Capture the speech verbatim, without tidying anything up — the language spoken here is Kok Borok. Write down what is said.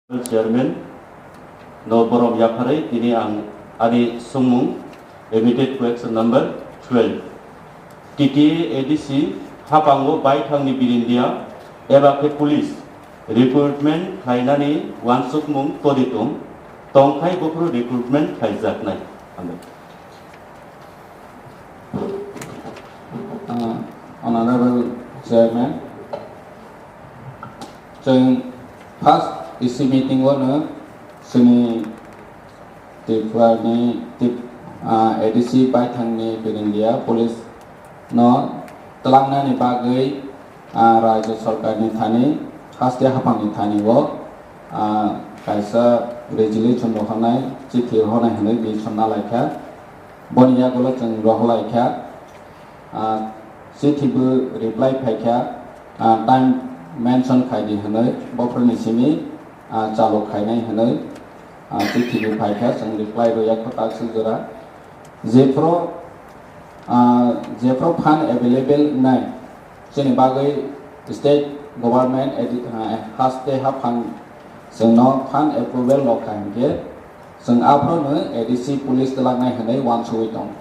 Chairman no borom yapharwi tini ang ani sumung admitted question number twelve. T T A A D C haphango baithangni birindia eba khe police recruitment khlainani uansukmung toditung tongkhai buphuru recruitment khlaijaknai. Hambai. Uh, Honorable Chairman, chwng first E C meeting o no chini Tripura ni Tip-, uh, A D C baithangni birindia police no twlangnani bagwi, ah, Rajya Sarkarni thani, haste haphangni thani o, ah, kaisa resolution rohornai, chithi rohornai hwnwi bi sonna laikha. Boni yagulo chwng rohorlaikha. Ah, chithi bo reply phaikha, ah, time mention khaidi hwnwi, bophuruni simi, ah, chalok khainai hwnwi, ah, chithi bo phaikha, chwng reply rwya kho tak swijora. Jephuru, ah, jephuru fund available wngnai, chini bagwi state government edi-, ah, haste haphang chwngno fund approval rok kha hinkhe, chwng aphuru no A D C police twlangnai hwnwi uansugwi tongo.